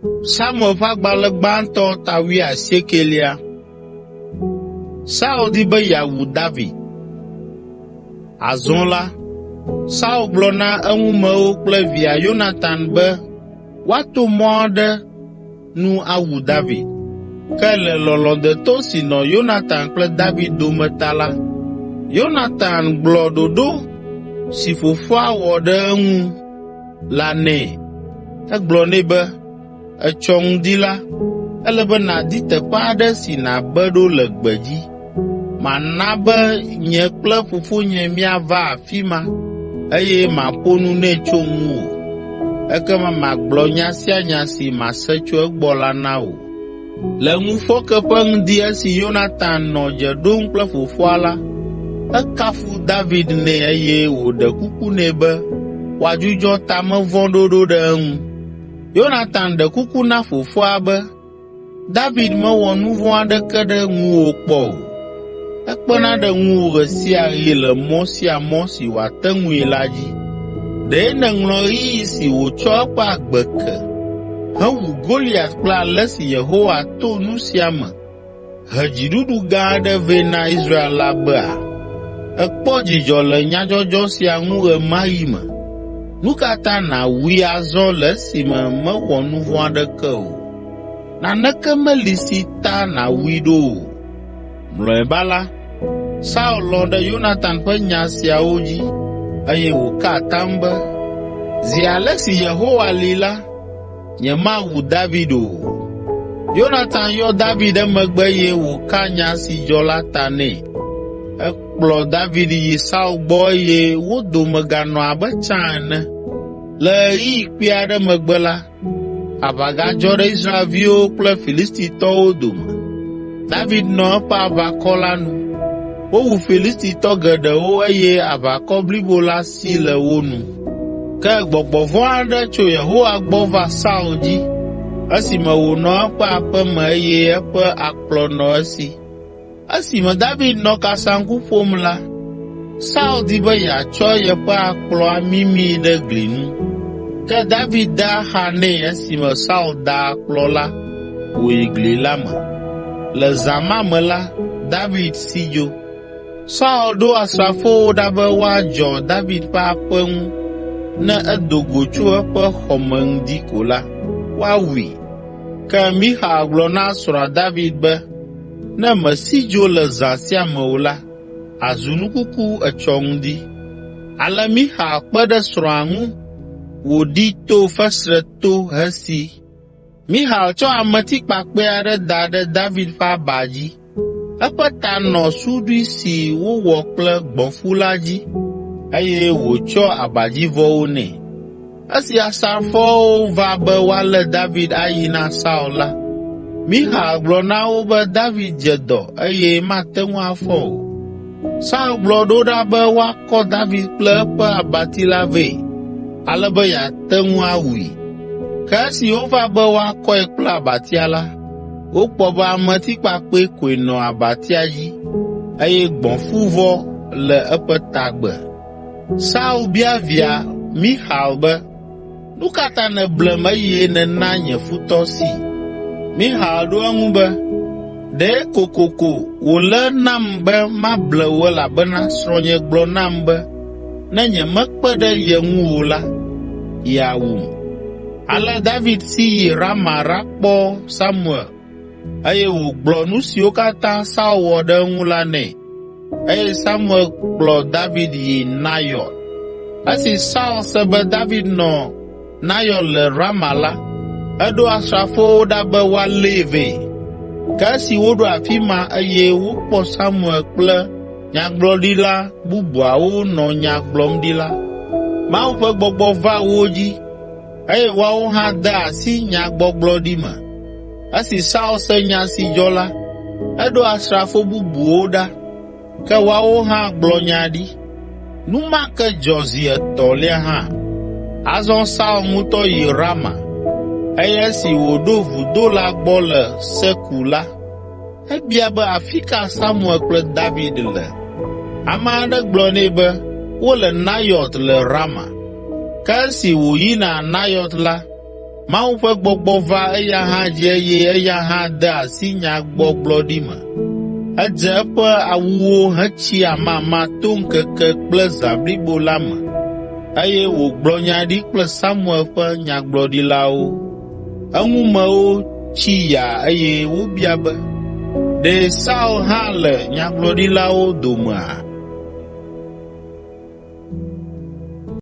Samuel ƒe agbalẽ gbãtɔ ta wuiasiekelia. Saul di be yeawu David. Azɔ la, Saul gblɔ na eŋumewo kple via Yonatan be woato mɔ aɖe nu awu David. Ke le lɔlɔ̃ deto si nɔ Yonatan kple David dome ta la, Yonatan gblɔ ɖoɖo si fofoa wɔ ɖe eŋu la nɛ. Egblɔ nɛ be, “Etsɔ ŋdi la, ele be nàdi teƒe aɖe si nàbe ɖo le gbedzi. Mana be nye kple fofonye míava afi ma eye maƒo nu nɛ tso ŋuwò. Ekema magblɔ nya sia nya si mase tso egbɔ la na wò.” Le ŋufɔke ƒe ŋdi esi Yonatan nɔ dze ɖom kple fofoa la, ekafu David nɛ eye wòɖe kuku nɛ be wòadzudzɔ ta me vɔ̃ ɖoɖo ɖe eŋu. Yonatan ɖe kuku na fofoa be, “David mewɔ nu vɔ̃ aɖeke ɖe ŋuwò kpɔ o. Ekpena ɖe ŋuwò ɣe sia ɣi le mɔ sia mɔ si wòate ŋui la dzi. Ɖe nèŋlɔ ɣeyiɣi si wòtsɔ eƒe agbe ke hewu Goliat kple ale si Yehowa to nu sia me he dziɖuɖu gã aɖe vɛ na Israel la bea? Èkpɔ dzidzɔ le nyadzɔdzɔ sia ŋu ɣe ma ɣi me. Nu ka ta nàwui azɔ le esime mewɔ nu vɔ̃ aɖeke o? Naneke meli si ta nàwui ɖo o.” Mlɔeba la, Saul lɔ̃ ɖe Yonatan ƒe nya siawo dzi, eye wòka atam be, “Zi ale si Yehowa li la, nyemawu David o.” Yonatan yɔ David emegbe eye wòka nya si dzɔ la ta nɛ. Ekplɔ David yi Saul gbɔ eye wo dome ganɔ abe tsã ene. Le ɣeyiɣi kpui aɖe megbe la, aʋa gadzɔ ɖe Israelviwo kple Filistitɔwo dome. David nɔ eƒe aʋakɔ la nu. Wowu Filistitɔ geɖewo eye aʋakɔ blibo la si le wo nu. Ke gbɔgbɔ vɔ̃ aɖe tso Yehowa gbɔ va Saul dzi esime wònɔ eƒe aƒe me eye eƒe akplɔ nɔ esi. Esime David nɔ kasaŋku ƒom la, Saul di be yeatsɔ yeƒe akplɔ amimii ɖe gli ŋu. Ke David de axa nɛ esime Saul da akplɔ la wòyi gli la me. Le zã ma me la, David si dzo. Saul ɖo asrafowo ɖa be woadzɔ David ƒe aƒe ŋu ne edo go tso eƒe xɔ me ŋdi ko la, woawui. Ke Mixal gblɔ na srɔ̃a David be, “Ne mèsi dzo le zã sia me o la, àzu nu kuku etsɔ ŋdi.” Ale Mixal kpe ɖe srɔ̃a ŋu wòɖi to fesre to hesi. Mixal tsɔ ametikpakpɛ aɖe da ɖe David ƒe aba dzi. Eƒe ta nɔ suɖui si wowɔ kple gbɔ̃fu la dzi, eye wòtsɔ abadzivɔwo nɛ. Esi asrafoawo va be woalé David ayi na Saul la, Mixal gblɔ na wo be David dze dɔ eye mate ŋu afɔ o. Saul gblɔ ɖo ɖa be woakɔ David kple eƒe abati la vɛ, ale be yeate ŋu awui. Ke esi wova be woakɔe kple abatia la, wokpɔ be ametikpakpɛ koe nɔ abatia dzi, eye gbɔ̃fuvɔ le eƒe tagbe. Saul bia via Mixal be, “Nu ka ta nèblem eye nèna nye futɔ si?” Mixal ɖo eŋu be, “Ɖe kokoko wòle nam be mable wò elabena srɔ̃nye gblɔ nam be ne nyemekpe ɖe ye ŋu o la, yeawum.” Ale David si yi Rama ɖakpɔ Samuel eye wògblɔ nu siwo katã Saul wɔ ɖe eŋu la nɛ. Eye Samuel kplɔ David yi Nayɔt. Esi Saul se be David nɔ Nayɔt le Rama la, eɖo asrafowo ɖa be woalée vɛ. Ke esi woɖo afi ma eye wokpɔ Samuel kple nyagblɔɖila bubuawo nɔ nya gblɔm ɖi la, Mawu ƒe gbɔgbɔ va wo dzi eye woawo hã de asi nyagbɔgblɔɖi me. Esi Saul se nya si dzɔ la, eɖo asrafo bubuwo ɖa, ke woawo hã gblɔ nya ɖi. Nu ma ke dzɔ zi etɔ̃lia hã. Azɔ Saul ŋutɔ yi Rama, eye esi wòɖo vudo la gbɔ le Seku la, ebia be afi ka Samuel kple David le. Ame aɖe gblɔ nɛ be wole Nayɔt le Rama. Ke esi wòyina Nayɔt la, Mawu ƒe Gbɔgbɔ va eya hã dzi eye eya hã de asi nyagbɔgblɔɖi me. Edze eƒe awuwo hetsi amama to ŋkeke kple zã blibo la me eye wògblɔ nya ɖi kple Samuel ƒe nyagblɔɖilawo. Eŋumewo tsi yaa eye wobia be, “Ɖe Saul hã le nyagblɔɖilawo domea?”